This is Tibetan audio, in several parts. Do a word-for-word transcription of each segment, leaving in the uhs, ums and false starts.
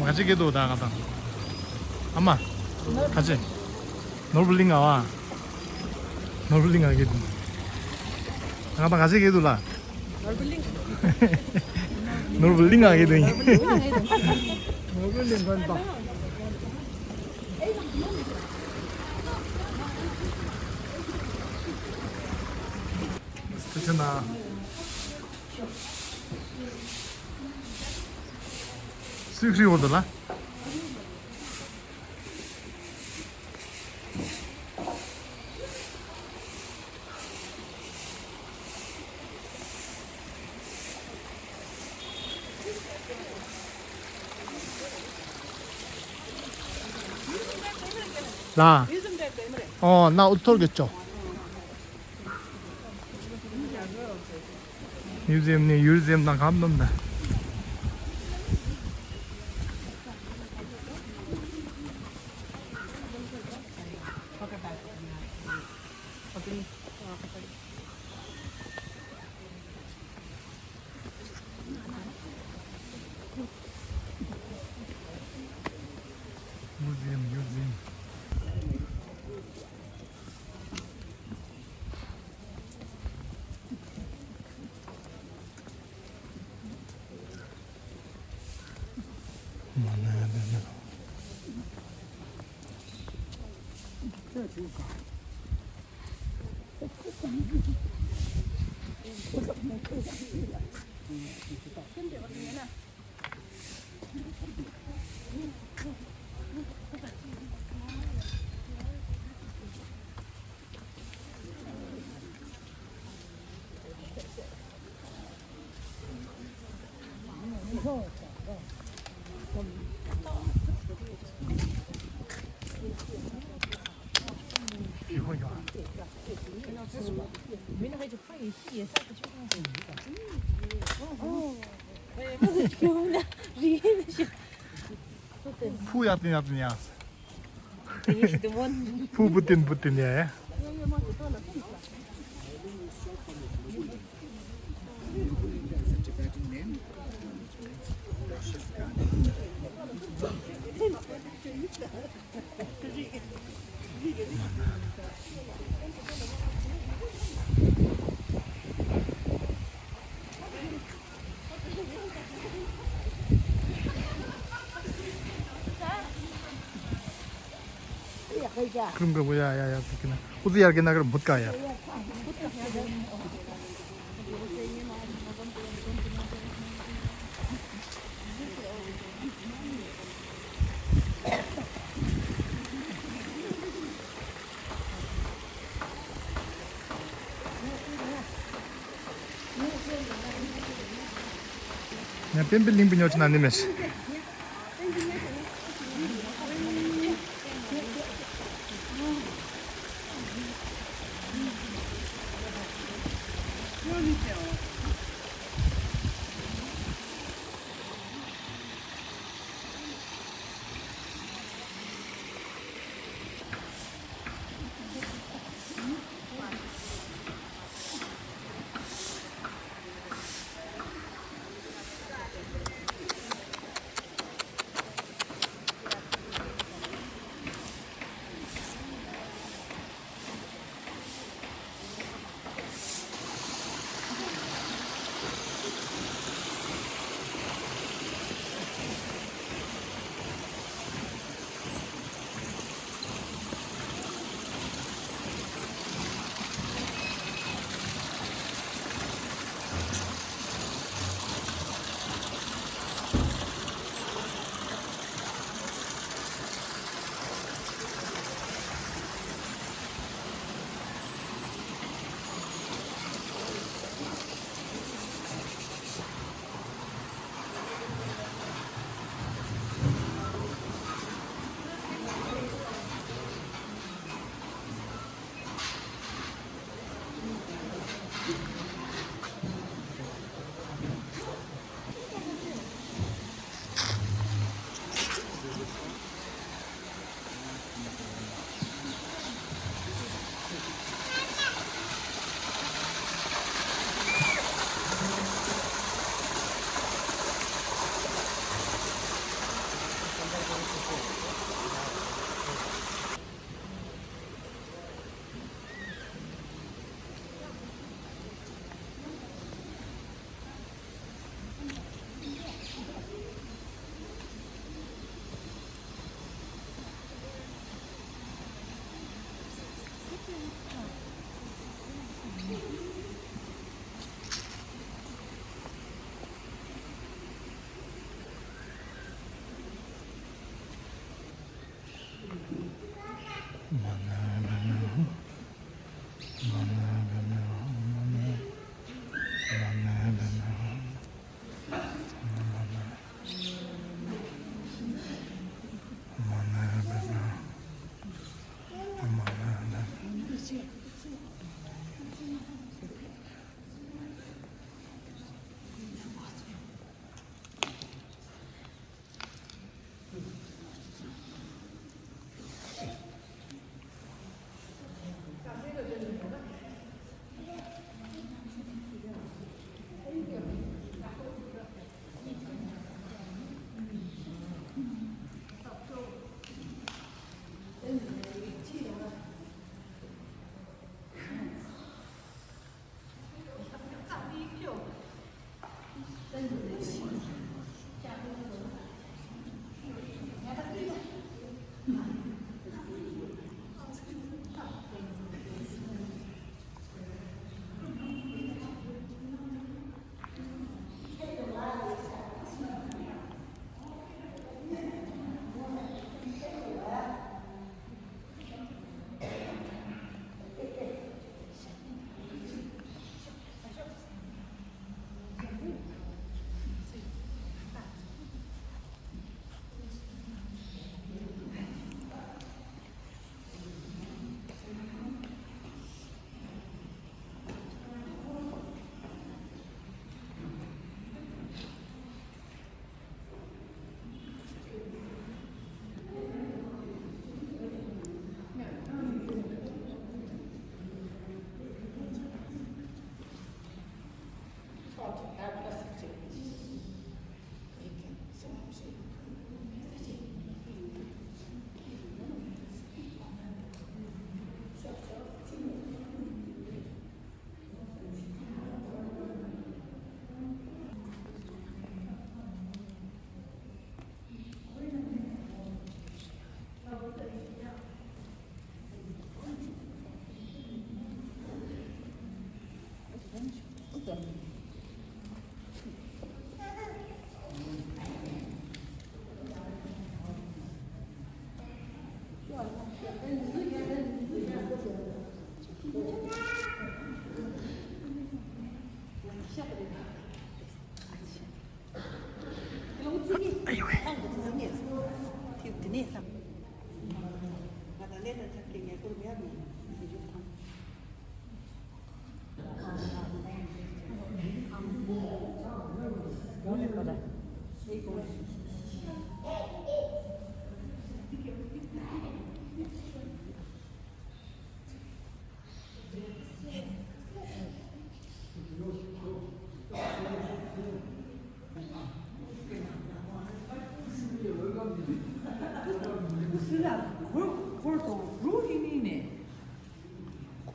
ག་ཅི་གེ་དུ་ད་ང་དང་། ཨ་མ། ག་ཅི། ནོར་བུ་གླིང་ང་བ། ནོར་བུ་གླིང་ང་གེ་དུ། ང་དང་ག་ཅི་གེ་དུ་ལ། ནོར་བུ་གླིང་ང་གེ་དུ་ཡིན། ནོར་བུ་གླིང་ང་དང་། ཁྱེད་ན། སུས་ཁྲིད་འོང་དུ་ལ། ལ། ཨོ་ན་ཨུ་ཐོར་གི་ཅོ། ཡུལ་ཟེམ་ནས་ཡུལ་ཟེམ་དང་གམ་སྣུམ་དང་། ཡུལ་ཟེམ་ཡུལ་ཟེམ། ཕུ་ཡ་ཏི་ཡ་ཏི་ཡ། ཕུ་བུ་ཏིན་བུ་ཏིན་ཡ་ཡ། ཀྲུང་གོ་ཡ་ཡ་ཡ་ཟིག་གི་ན། ཨུ་ཙི་ཡར་གི་ན་གར་འབུད་ཀ་ཡ། ཡང་བེམ་པི་ལིང་པི་ཉོ་ཆི་ན་ནི་མེད།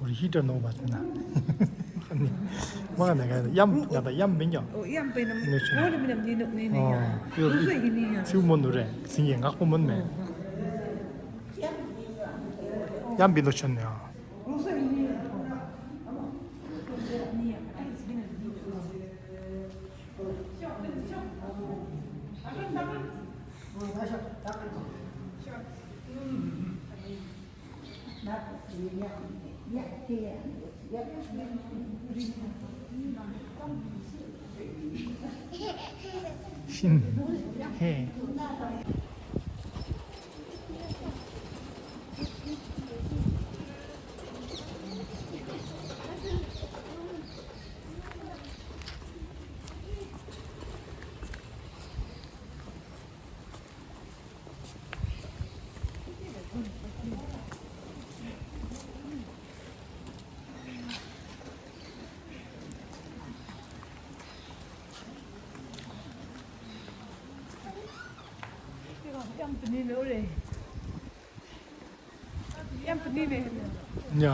ཁོར་ཧི་ཏྲ་ནོ་བ་ཏི་ན། མ་ག་ནས་ག་ཡམ་ང་ད་ཡམ་མིན་ཀྱང་། ཨོ་ཡམ་པའི་ནམ་ནི་ནོ་ནི་ནི་ཡ། ཨོ་སོ་ཡི་ནི་ཡ། ཚིའུ་མོ་ནུ་རེ་ཚིང་ཡེ་ངག་པོ་མོན་མེ། ཡམ་པི་ལོ་ཆོན་ནི་ཡ། ཤིན་ཧེ། ཡ།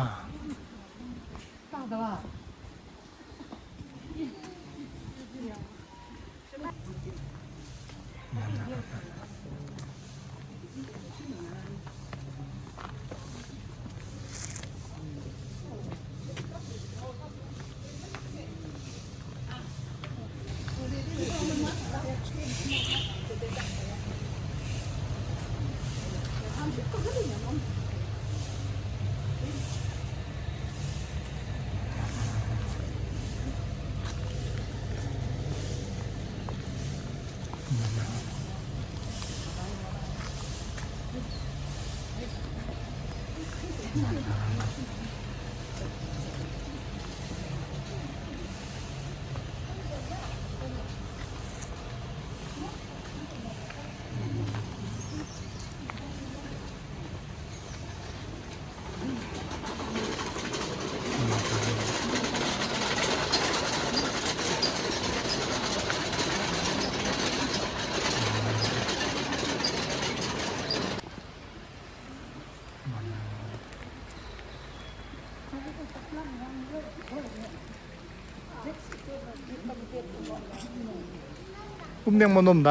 ཨུམ་ནེང་མོ་ནོམ་ད།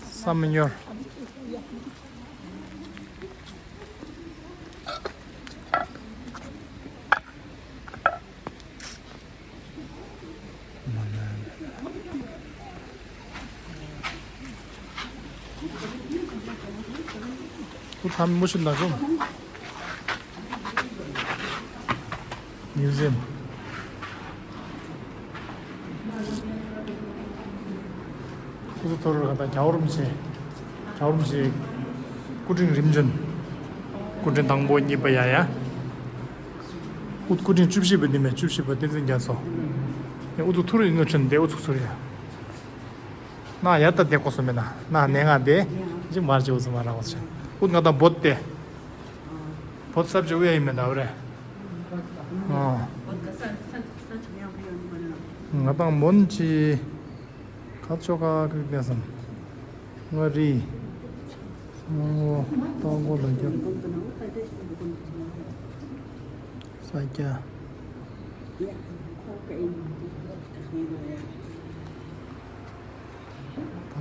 བསམ་མི་ཉོར། ཁུ་ཐམ་མུ་ཤུ་ན་ཟུམ། མིའུ་ཟི་ཡམ། ཁུ་ཚུར་ཐོར་ར་ད་རྒྱལ་བ་རིན་པོ་ཆེ། རྒྱལ་བ་རིན་པོ་ཆེ། སྐུ་ཕྲེང་རིམ་བྱོན། སྐུ་ཕྲེང་དང་པོ་གཉིས་པ་ཡ་ཡ། སྐུ་སྐུ་ཕྲེང་བཅུ་བཞི་པ་འདི་མེད་བཅུ་བཞི་པ་བསྟན་འཛིན་རྒྱ་མཚོ། ཡ་ཨུ་ཚུགས་ཐུར་ཡིན་ནོ་ཆེན་དེ་ཨུ་ཚུགས་ཚུར་ཡ། ན་ཡ་ད་དེ་ཀོ་སོ་མེད་ན་ན་ནེ་ང་དེ་ཅི་མར་ཅི་ཨུ་ཚུགས་མ་ར་ཨུ་ཚུགས་ཨུ་ང་ད་བོད་དེ། བོད་ས་བཅུ་ཡ་ཡིན་མེད་ད་ཨུ་རེ། ཨོ། ང་ད་མོན་ཅི། ཁ་ཆོ་ཁ་ཁ་ཁ་སམ། ང་རི། སྔོ། ཏོག་གོ་ལ་རྒྱབ། ས་སྐྱ། ད་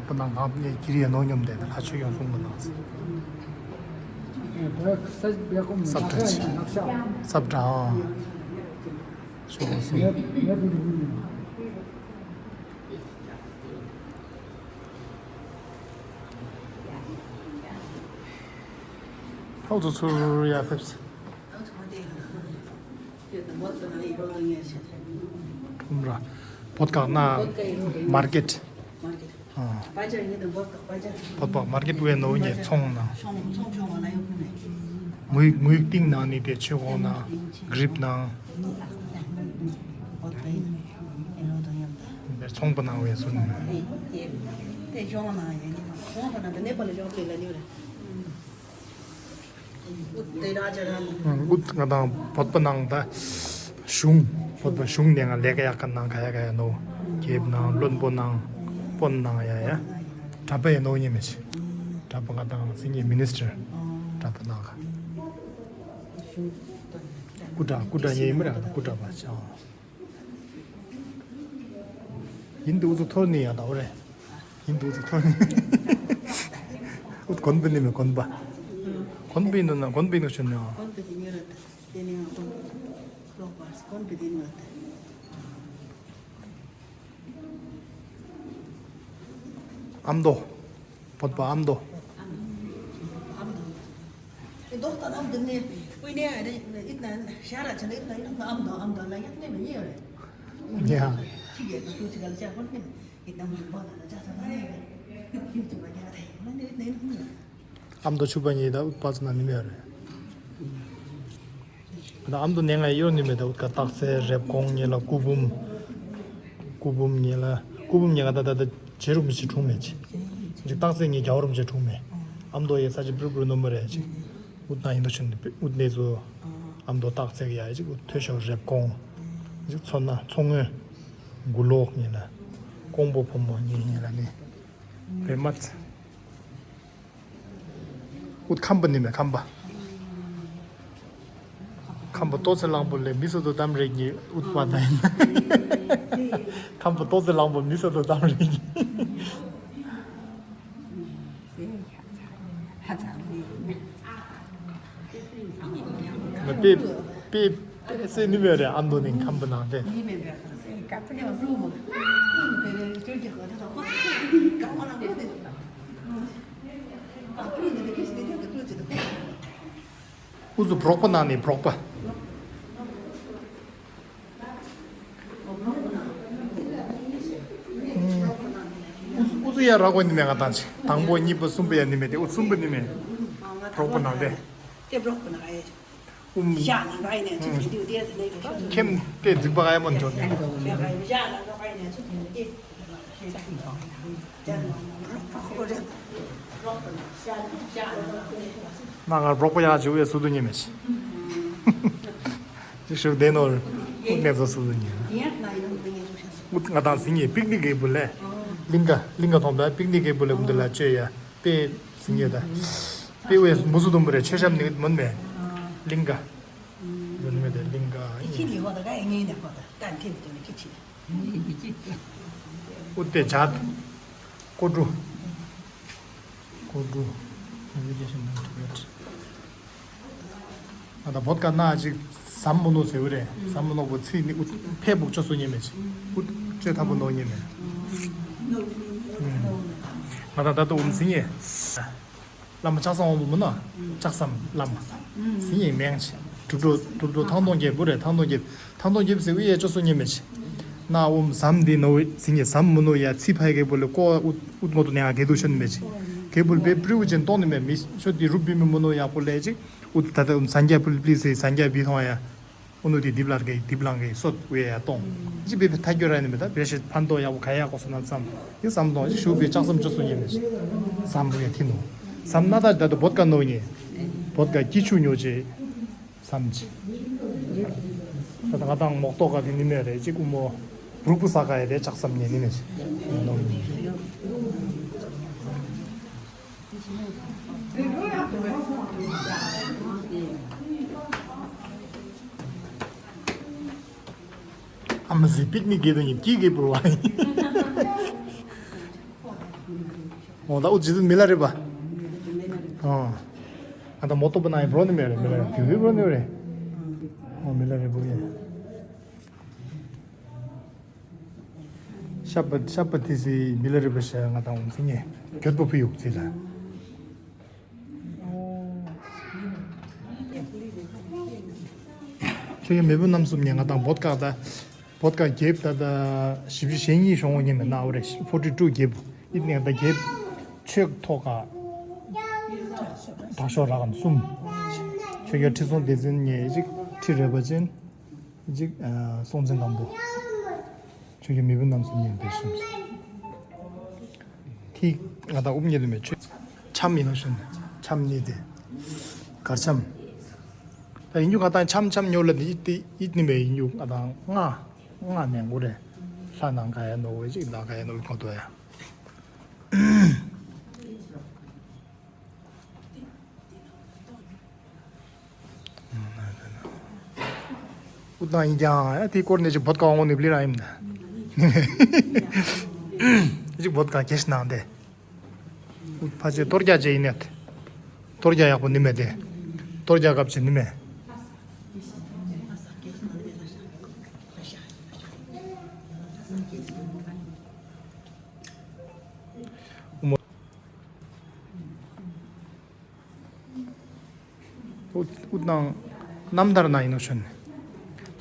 པ་ནང་ཁང་ནས་ཀྱི་རིའི་ནོ་སྙོམས་དེ་ལ་ཆོས་ཡོང་སོང་མི་གནང་། སབ་ཏྲ་ཆེ། སབ་ཏྲ་ཨང་། ཆོས་ཡོང་སོང་། ཧའུ་ཚུ་ཚུར་ཡར་ཕེབས། ཁྲོམ་ར། བོད་ཀ་ན་མར་ཀེཊ། ཨ། བོད་པ་མར་ཀེཊ་བས་ནོ་ཉེ་ཚོང་ནང་། ངུས་ངུས་ཏིང་ནང་ནི་དེ་ཆོས་གོང་ནང་གྲིབ་ནང་། བེར་ཚོང་པ་ནང་བས་སུ་ནི། ཨུད་ང་དང་བོད་པ་ནང་ད་གཞུང་བོད་པ་གཞུང་ནས་ང་ལས་ཀ་ཡག་ག་ནང་ག་ཡ་ག་ཡ་ནོ། རྒྱལ་པོ་ནང་བློན་པོ་ནང་དཔོན་ནང་ཡ་ཡ། གྲྭ་པ་ཡ་ནོ་ཉེ་མེ་ཆེ། གྲྭ་པ་ང་དང་སི་ཉེ་མི་ནི་སི་ཊར་གྲྭ་པ་ནང་ག་སྐུ་དྲག་སྐུ་དྲག་ཉེ་ཡིན་མི་ར་སྐུ་དྲག་པ་ཆ། ཡིན་དུ་ཚོ་ཐོར་ནི་ཡ་ད་འོ་རེད། ཡིན་དུ་ཚོ་ཐོར་ནི། ཨུད་གོན་པ་ནི་མེ་གོན་པ། གོན་པ་ཡིན་དུ་ན་གོན་པ་ཡིན་དུ་ཆུ་ནི་ཨ། གོན་པ་དེ་ཉོ་ར་ད། དེ་ནི་ང་གོན་པ། ལོག་པར་གོན་པ་དེ་ཉོ་ར་ད། ཨ་མདོ། བོད་པ་ཨ་མདོ། ཨ་མདོ་ཆུ་པ་ཉིད་ད་པ་ཚོ་ན་ནི་མེད་རེད། ད་ཨ་མདོ་ནས་ང་གཡོར་ནི་མེད་ད་ཨུད་ཀ་སྟག་རྩེ་རེབ་གོང་ཉེ་ལ་སྐུ་འབུམ། སྐུ་འབུམ་ཉེ་ལ་སྐུ་འབུམ་ཉེ་ལ་ད་ད་ད་བྱེ་རུ་མི་ཆེ་གྲུང་མེད་ཅི། ཅིག་སྟག་རྩེ་ཉེ་རྒྱ་བོ་རུ་མི་ཆེ་གྲུང་མེད། ཨ་མདོ་ཡེ་ས་ཅི་པྲུ་པྲུ་ནོ་མོ་རེད་ཅི། ཨུད་ན་ཡིན་དུ་ཆུན་ཨུད་ནེ་ཙོ། ཨ་མདོ་སྟག་རྩེ་གི་ཡ་ཅིག་ཐོས་ཤོར་རེབ་གོང་། ཅིག་མཚོ་སྣ་མཚོ་སྔོན། མགུ་ལོག་ཉེ་ལ། ཀོང་པོ་ཕོ་མོ་ཉེ་ཉེ་ལ་ནི། བེ་མ་ཚ། ཨུད་ཁམས་པ་ནི་མེད་ཁམས་པ། ཁམས་པ་ཏོ་ཚེ་གླང་པོ་ལས་མི་སོ་དོ་དམ་རེ་ཉི་ཨུད་པ་ད་ཡིན། ཁམས་པ་ཏོ་ཚེ་གླང་པོ་མི་སོ་དོ་དམ་རེ་ཉི། ང་པེ་པེ་པེ་སེ་ནི་མེད་རེད་ཨ་མདོ་ནི་ཁམས་པ་ནང་དེ། ཨུ་ཚུ་འབྲོག་པ་ནང་ནས་འབྲོག་པ། ཨུ་ཚུ་ཡ་ར་གོ་ནི་མེད་ང་དང་ཆེ། དང་པོ་གཉིས་པ་གསུམ་པ་ཡ་ནི་མེད་དེ་ཨུ་གསུམ་པ་ནི་མེད། འབྲོག་པ་ནང་དེ། ལྟེབ་རོགས་ཀུན་ཨ་ཡེ། ཨུམ། ཞག་ནང་ག་ཡེ་ནས་ཚུར་དེ་དུས་དེ་ནས་ཁྱེད་ཁྱེམ་ལྟེ་རྫིག་པ་ག་ཡེ་མོ་འཇོག་ནས། ཞག་ནང་ག་ཡེ་ནས་ཚུར་དེ་ནས་དེ། ན་ག་རོགས་པ་ཡག་ཅིག་ཨུ་ཡེ་སུ་དུ་ཉེ་མེད་ཅི། ཅིག་ཤུགས་ལྡན་ནོར་ཨུ་གནས་ཚོ་སུ་དུ་ཉེ། ཨུ་ང་དང་སིང་ངེ་པིག་ནིག་གེ་བུ་ལེ། གླིང་ག་གླིང་ག་མཐོང་པ་པིག་ནིག་གེ་བུ་ལེ་ཀུན་དེ་ལ་བཅོས་ཡ། པེ་སིང་ངེ་ད། པེ་ཝེ་མུ་སུ་དུམ་བུ་རེ་ཆོས་ཤམ་ནི་མུན་མེ། གླིང་ག་ཟོ་ནི་མེ་དེ་གླིང་ག་ཨིན། ཁྱི་ནི་ཧོ་ད་ག་ཨིན་ནི་ནེ་ཧོ་ད་ཀན་ཐེབས་དེ་ནི་ཁྱི་ཆི། ཨུ་ཏེ་ཇ། ཀོ་ཀྲུ། ཀོ་ཀྲུ། ང་ད་བོད་ཀ་ན་ཅིག་ཟམ་མོ་ནོ་ཟེར་བ་རེད། ཟམ་མོ་ནོ་བོ་ཚི་ནི་ཨུ་ཕེ་བུག་ཅོ་སུ་ཉེ་མེ་ཅི། ཨུ་ཅོ་ཐ་བུ་ནོ་ཉེ་མེ། ང་ད་ད་ཏོ་ཨུམ་སི་ཉེ། བླ་མ་ལྕགས་ཟམ་དབང་པོ་མིན་ནོ། ལྕགས་ཟམ་བླ་མ། སིང་ངེ་མེང་ཆེ། གྲུབ་གྲོགས་གྲུབ་གྲོགས་ཐང་སྟོང་རྒྱལ་པོ་རེད། ཐང་སྟོང་རྒྱལ་ཐང་སྟོང་རྒྱལ་ཟེར་བའི་ཡ་ཅོ་སོ་ཉེ་མེ་ཆེ། ན་ཨུམ་ཟམ་འདི་ནོ་སིང་ངེ་ཟམ་མི་ནོ་ཡ་ཚི་ཕ་ཡི་རྒྱལ་པོ་ལ་ཀོ་ཨུད་ཨུད་མོ་ཏོ་ནེ་ང་གེ་དུ་ཤན་མེ་ཆེ། རྒྱལ་པོ་ལ་བེ་པྲིའུ་ཅན་སྟོང་ནི་མེ་མི་ཤོ་དི་རུབ་བི་མི་མི་ནོ་ཡག་པོ་ལས་ཅིག་ཨུད་ད་ད་ཨུམ་སན་རྒྱ་པུ་ལི་པི་ལི་སེ་སན་རྒྱ་བི་ཐོང་ཡ། ཨུ་ནུ་དེ་དིབ་ལར་གེ་དིབ་ལང་གེ་སོད་ཝེ་ཡ་ཏོང་། ཅི་བེ་བེ་ཐ་གྱོ་ར་ནི་མེ་ད་བེ་ཤེ་ཕན་ཏོ་ཡག་པོ་ག་ཡ་ཀོ་སོ་ན་ཙམ། ཡི་ཙམ་ཏོང་ཅི་ཤུ་བེ་ལྕགས་ཟམ་ཅོ་སོ་ཉེ་མེ་ཤེ། ཟམ་བུ་ཡ་ཐི་ནོ། ཟམ་ན་ད་ད་དུ་བོད་ཀ་ནོ་ཉེ། བོད་ཀ་ཀི་ཆུ་ཉོ་ཅེ། ཟམ་ཅི། ད་ད་ང་དང་མོག་ཏོ་ག་དི་ནི་མེ་རེ་ཅི་ཀུ་མོ། བུ་རུག་པུ་ས་ག་ཡ་རེ་ལྕགས་ཟམ་ཉེ་ནི་མེ་ཤེ། ནོ་ཉེ། ཨ་མ་ཟི་པིག་ནི་གེ་དོ་ཉིན་ཀི་གེ་པུར་བ་ཡིན། འོ་ད་འུ་ཇི་ཟིན་མི་ལ་རེ་བ། འོ། ཨ་ད་མོ་ཏོ་པ་ན་ཡི་བྲོ་ནི་མེ་རེ་མི་ལ་རེ་བུ་བུ་བྲོ་ནི་རེ། འོ་མི་ལ་རེ་བུ་ཡིན། ཤ་པ་ཤ་པ་ཏི་སི་མི་ལ་རི་པ་ཤ་ང་དང་འོང་སི་ཉེ་གྱོད་པོ་ཕུ་ཡུག་ཙི་ལ། ཆོས་ཀྱི་མེས་པོ་རྣམ་གསུམ་ཉེ་ང་དང་བོད་ཀ་ད། བོད་ཀ་རྒྱལ་ད་ད་བཞི་བཅུ་ཞེ་གཉིས་ཤོང་བ་ཉེ་མེད་ན་འོ་རེ་ཕོ་ཊི་ཊུ་རྒྱལ་ཨིད་ནེ་ད་རྒྱལ་ཆོས་ཐོག་ཀ་དྲག་ཤོག་རག་གམ་གསུམ། ཆོས་ཀྱི་ཁྲི་སྲོང་ལྡེ་བཙན་ཉེ་གཅིག་ཁྲི་རལ་པ་ཅན། གཅིག་ཨ་སྲོང་བཙན་སྒམ་པོ། ཆོས་ཀྱི་མེས་པོ་རྣམ་གསུམ་ཉེ་འདིར་གསུངས། ཐིག་ང་དང་ཨུབ་ཉེ་དུ་མེད་ཆོས། འཆམ་ཡིན་ནོ་ཞུ་ན་འཆམ་ཉེ་དེ། གར་འཆམ། ད་ཡིན་རྒྱུ་ང་དང་འཆམ་འཆམ་ཉོ་ལ་ནི་ཡིད་དེ་ཡིད་ནི་མེད་ཡིན་རྒྱུ་ང་དང་ལྔ་ལྔ་ནས་འགོ་རེད། ལྷ་ནང་ག་ཡ་ནོ་བོ་གཅིག་ནང་ག་ཡ་ནོ་བོ་གོ་དོ་ཡ། ཨུ་ཏང་ཡིན་ཀྱང་ཨ་དེའི་སྐོར་ནས་ཅིག་བོད་ཀ་དབང་པོ་ནི་བླི་རང་ཡིན་ན། ཅིག་བོད་ཀ་གེ་ཤི་ནང་དེ། ཕ་ཆེ་གཏོར་རྒྱག་ཅེ་ཡིན་ནད། གཏོར་རྒྱག་ཡག་པོ་ནི་མེད་དེ། གཏོར་རྒྱག་སྐབས་ཅེ་ནི་མེད། ཨུ་ཨུ་ནང་རྣམ་ཐར་ན་ཡིན་ནོ་ཤོན།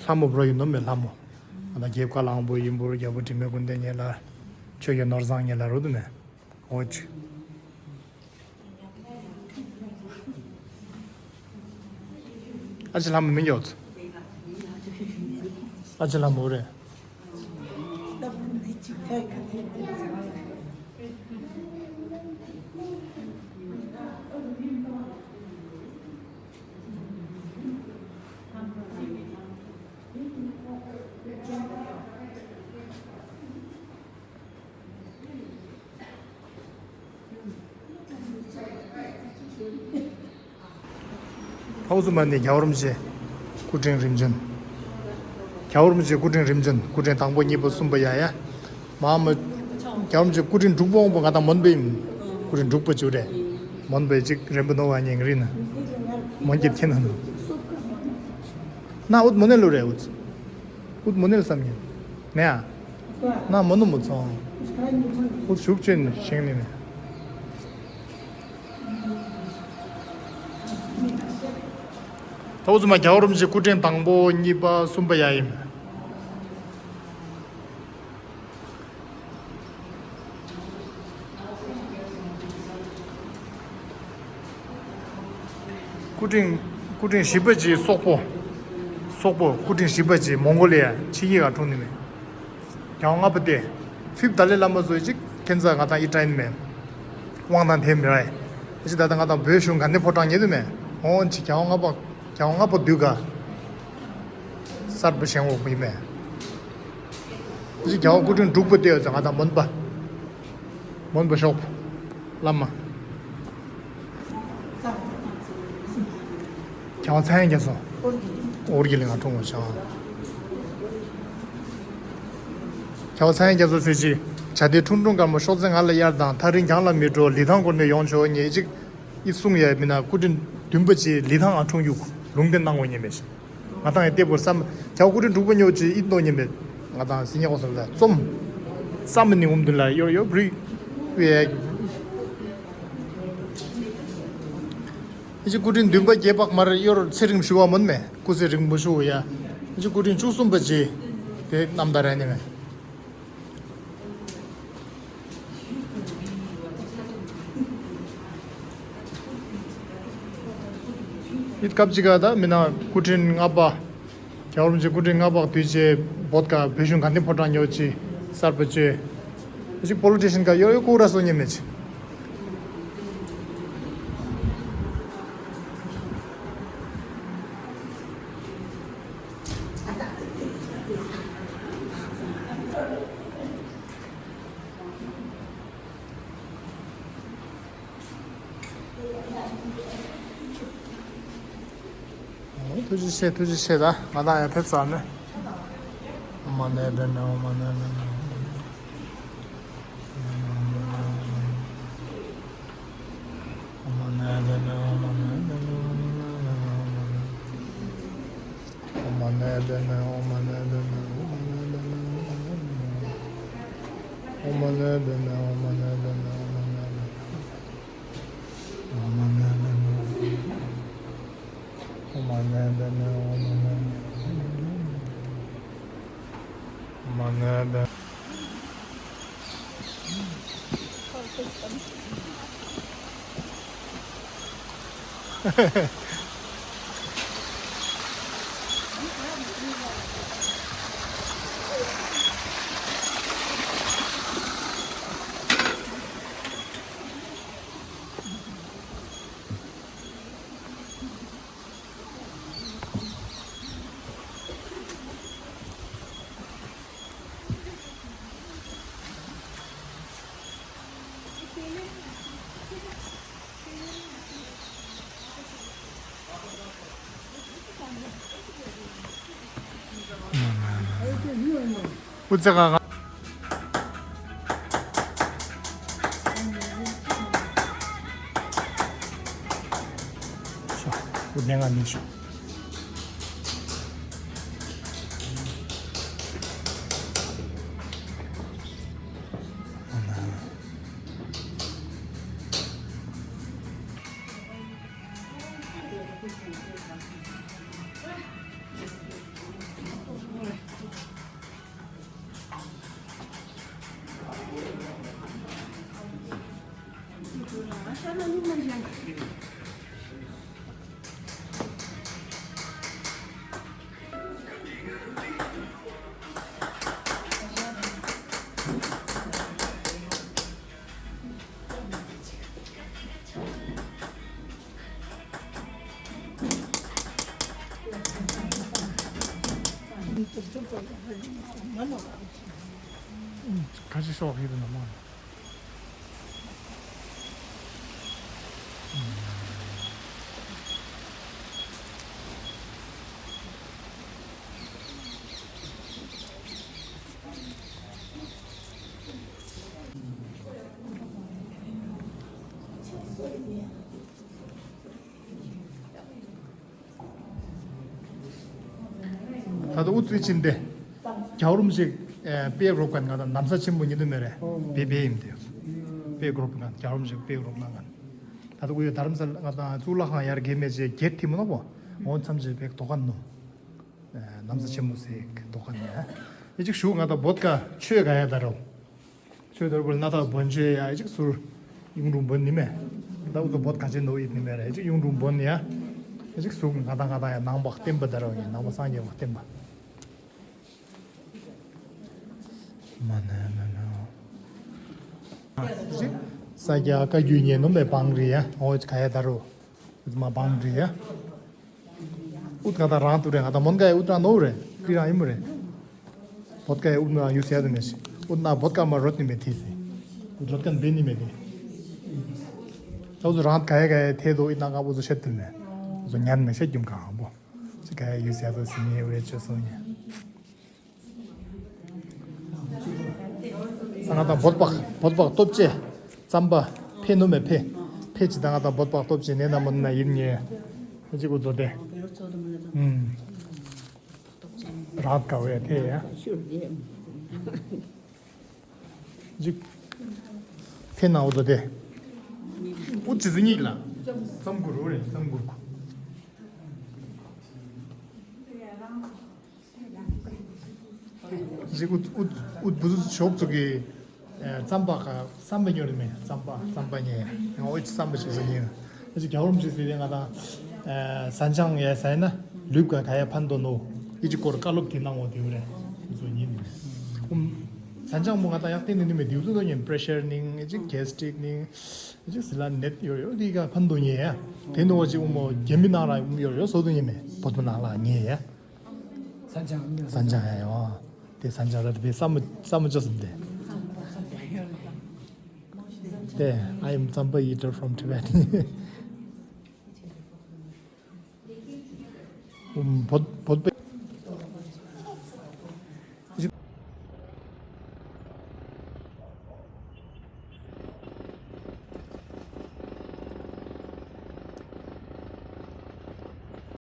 ལྷ་མོ་བྲོ་ཡིན་ནོ་མེ་ལྷ་མོ། ཨ་ན་རྒྱལ་བཀའ་གླང་པོ་ཡིན་པོར་རྒྱལ་པོ་དྲི་མེད་ཀུན་ལྡན་ཉེ་ལ། ཆོས་ཀྱི་ནོར་བཟང་ཉེ་ལ་རུ་དུ་མེ། ཨོ་ཅི། ཨ་ཅི་ལྷ་མོ་མི་ཡོད། ཨ་ཅི་ལྷ་མོ་རེད། ཕའུ་ཟུ་མ་ནི་རྒྱལ་བ་རིན་པོ་ཆེ་སྐུ་ཕྲེང་རིམ་བྱོན། རྒྱལ་བ་རིན་པོ་ཆེ་སྐུ་ཕྲེང་རིམ་བྱོན་སྐུ་ཕྲེང་དང་པོ་གཉིས་པ་གསུམ་པ་ཡ་ཡ། མ་མ། རྒྱལ་བ་རིན་པོ་ཆེ་སྐུ་ཕྲེང་དྲུག་པ་འོང་པ་ང་དང་མོན་པ་ཡིན། སྐུ་ཕྲེང་དྲུག་པ་བཅུ་རེད། མོན་པ་གཅིག་རིན་པོ་ནོ་བ་ཉིང་རི་ན། མོན་གྱི་ཁྱེད་ན་ནོ། ན་ཨུད་མོ་ནེ་ལུ་རེད་ཨུད། ཨུད་མོ་ནེ་ལུ་བསམ་ཉན། ནེ་ཨ། ན་མོ་ནུ་མོ་ཚོང་། ཨུད་ཤུགས་ཅན་ཤེང་ནི་ནེ། ད་འུ་ཚོ་མ་རྒྱལ་བ་རིན་པོ་ཆེ་སྐུ་ཕྲེང་དང་པོ་གཉིས་པ་གསུམ་པ་ཡ་ཡིན། སྐུ་ཕྲེང་སྐུ་ཕྲེང་བཞི་པ་ཅིག་སོག་པོ། སོག་པོ་སྐུ་ཕྲེང་བཞི་པ་ཅིག་མོང་གོ་ལི་ཡ་ཕྱི་རྒྱལ་ཁག་འཁྲུངས་ནི་མེད། རྒྱལ་བ་ལྔ་པ་སྟེ། ཕིབ་ཏཱ་ལའི་བླ་མ་ཚོ་ཅིག་ཁྱེད་ཚ་ང་དང་ཡི་ཏྲ་ཡིན་མེད། དབང་ཐང་དེ་མི་ར་ཡི། ཅི་ད་ལྟ་ང་དང་བོད་གཞུང་ག་འདི་ཕོ་བྲང་ཉེ་དུ་མེད། འོང་ཅི་རྒྱལ་བ་ལྔ་པ་རྒྱལ་བ་ལྔ་པ་དུས་ག་གསར་པ་བཞེངས་འོག་ཡིན་མེད། ཅི་རྒྱལ་བ་སྐུ་ཕྲེང་དྲུག་པ་སྟེ་ཡོད་ཙང་ང་དང་མོན་པ། མོན་པ་ཤོག་བླ་མ། རྒྱལ་བ་ཚངས་དབྱངས་རྒྱ་མཚོ། ཨོ་རྒྱན་ལ་ང་འཁྲུངས་པ་བྱ། རྒྱལ་བ་ཚངས་དབྱངས་རྒྱ་མཚོ་ཟེར་ཅིག་བྱ་དེ་ཁྲུང་ཁྲུང་དཀར་མོ་ཤོག་ཙེ་ང་ལ་གཡར་དང་ཐག་རིང་རྒྱང་ལ་མི་འགྲོ་ལི་ཐང་སྐོར་ནས་ཡོང་ཆོག་ཉེ་ཅིག་ཨི་གསུང་ཡ་མི་ན་སྐུ་ཕྲེང་བདུན་པ་ཅིག་ལི་ཐང་ང་འཁྲུངས་རྒྱུ་ལུང་བསྟན་གནང་དགོས་ཉེ་མེད་ཅིག་ང་དང་ཡི་ལྟེ་བོར་བསམ་རྒྱལ་བ་སྐུ་ཕྲེང་དྲུག་པ་ཉོ་ཅིག་ཨི་ཏོ་ཉེ་མེད་ང་དང་སི་ཉེ་གོ་སོ་ལ་རྩོམ་བསམ་མི་ནི་འུམ་དུ་ལ་ཡོར་ཡོར་བྲི་བའི། ཨི་ཅི་སྐུ་ཕྲེང་བདུན་པ་རྒྱལ་འཕགས་མར་གཡོར་ཚེ་རིང་ཞུ་བ་མོན་མེ་སྐུ་ཚེ་རིང་པོ་ཞུ་བ་ཡ། ཨི་ཅི་སྐུ་ཕྲེང་བཅུ་གསུམ་པ་རྗེ་དེ་རྣམ་ཐར་ར་ནི་མེ། ཨི་སྐབས་ཅིག་ག་ད་མི་ན་སྐུ་ཕྲེང་ལྔ་པ། རྒྱལ་བ་རིན་པོ་ཆེ་སྐུ་ཕྲེང་ལྔ་པ་དུས་ཆེ་བོད་ཀ་བོད་གཞུང་ག་འདི་ཕོ་བྲང་ཉོ་ཅི་གསར་པ་བཅོས། ཅིག་པོ་ལི་ཊི་ཤན་ག་ཡོ་ཡོ་ཀུ་ར་སོ་ཉེ་མེ་ཅི། ཐུགས་རྗེ་ཆེ། ཐུགས་རྗེ་ཆེ། ད་ང་དང་ཡང་ཕེབས་ཚར་ནས། ཁ་ཆེ་ཤོག་ཡིན་ན་མ། ད་ལྟ་ཨུ་ཚུགས་ཕྱིན་ཏེ། རྒྱལ་བ་རིན་པོ་ཆེ་དཔེ་རོགས་ཀྱང་ང་དང་ན་བཟའ་ཆེན་པོ་ཉིད་དུ་མེད་རེད། བེ་བེ་ཡིན་ཏེ། དཔེ་རོགས་ཀྱང་རྒྱལ་བ་རིན་པོ་ཆེ་དཔེ་རོགས་གནང་ག་ད་ལྟ་ཨུ་ཡོད་དྷ་རམ་ས་ལ་ང་དང་གཙུག་ལག་ཁང་ཡར་རྒྱས་མེད་ཅེས་སྒེར་ཐིམ་ནོ་བོ། འོ་མཚམས་ཅེས་བེག་དོ་ག་ནོ། ན་བཟའ་ཆེན་པོ་ཟེར་དོ་ག་ནི། ཨེ་ཅིག་ཞུ་ང་དང་བོད་ཀ་ཆོས་ག་ཡ་ད་རོ། ཆོས་དར་བུ་ན་ཐག་བོན་ཆོས་ཡ་ཨེ་ཅིག་ཟུར། གཡུང་དྲུང་བོན་ནི་མེ། ད་ཨུ་ཚོ་བོད་ག་ཆེ་ནོ་ཡིན་ནི་མེ་ར་ཨེ་ཅིག་གཡུང་དྲུང་བོན་ཡ། ཅིག་གཟུགས་ང་དང་ང་དང་ཡང་ནང་པ་བསྟན་པ་དར་བ་ཡིན། ནང་པ་སངས་རྒྱས་པ་བསྟན་པ། མ་ན་ན་ན། ཅིག་ས་སྐྱ་བཀའ་བརྒྱུད་ཉན་ནོ་མེ་བང་རི་ཡ། འོ་ཅིག་ག་ཡ་དར་རོ། མ་བང་རི་ཡ། ཨུད་ང་དང་རང་དུ་རེད། ང་དང་མོན་ག་ཡ་ཨུད་རང་ནོ་རེད། ཀི་རང་ཡིན་མོ་རེད། བོད་ཀ་ཡ་ཨུད་ནང་ཡུ་སེ་དུ་མེ་ཤི། ཨུད་ན་བོད་ཀ་མ་རོད་ནི་མེ་ཐི་སི། ཨུད་རོད་ཀན་བེ་ནི་མེ་ཐི། ད་ཨུ་ཚོ་རང་ག་ཡ་ག་ཡ་ཐེ་དོ་ཨི་ན་ཀ་ཨུ་ཚོ་ཤད་དུ་མེ། ཨུ་ཚོ་ཉན་མེ་ཤད་རྒྱུམ་གང་བོ། ཅི་ག་ཡ་ཡུ་སེ་དུ་སི་ཉེ་བེ་ཆོ་སོ་ཉེ། ང་དང་བོད་པ་བོད་པ་སྟོབས་ཆེ། རྩམ་པ་ཕེ་ནུ་མེ་ཕེ། ཕེ་ཅི་ད་ང་དང་བོད་པ་སྟོབས་ཆེ་ནེ་ན་མོན་ན་ཡིན་ཉེ། ཅི་གུ་ཚོ་དེ། ཨུམ། རང་ག་བའི་དེ་ཡ། ཅིག་ཕེ་ན་འུ་ཚོ་དེ། ཨུ་ཅི་ཟི་ཉིག་ལ། སམ་གུ་རུ་རེད། སམ་གུ་རུ། ཅིག་ཨུ་ཨུ་ཨུ་བུ་ཟུ་ཞོག་ཚུགས་ཀྱི། རྩམ་པ་ག་རྩམ་པ་ཉོ་རེད་མེད། རྩམ་པ་རྩམ་པ་ཉེ་ཡ། ང་ཨོ་ཅི་རྩམ་པ་ཞིག་ཟ་ཉེ་ཡ། ཨེ་ཅིག་རྒྱ་བོར་མ་ཞིག་ཟེར་ཏེ་ང་དང་། ཟན་ཆང་ཡ་ཟ་ཡ་ན་ལུས་ཀ་ག་ཡ་ཕན་དོ་ནོ། ཨི་ཅིག་སྐོར་བཀའ་སློབ་དེ་གནང་འོ་དེ་རེད། ཨུ་ཚོ་ཉིན་ཨུམ། ཟན་ཆང་མོ་ང་དང་ཡག་ཏེ་ནི་ནི་མེད་དེ་ཚོ་དོ་ཉན་པྲེ་ཤར་ནིང་ཨི་ཅིག་གེ་སི་ཊིག་ནིང་ཨི་ཅིག་སི་ལ་ནེད་ཡོ་ཡོ་དེ་ག་ཕན་དོ་ཉེ་ཡ། དེ་ནོ་ཨོ་ཅིག་ཨུ་མོ་རྒྱ་མི་ནང་ར་ཨུམ་ཡོ་ཡོ་སོ་དོ་ཉེ་མེད་བོད་པ་ནང་ལ་ཉེ་ཡ། ས་ཆ་ས་ཆ་ཡ་ཡོ། དེ་ས་ཆ་ར་དེ་བས་ས་མོ་ས་མོ་ཅོ་སུམ་དེ། དེ་I am Tsampa eater from Tibet. ཨུམ། བོད་བོད་པའི།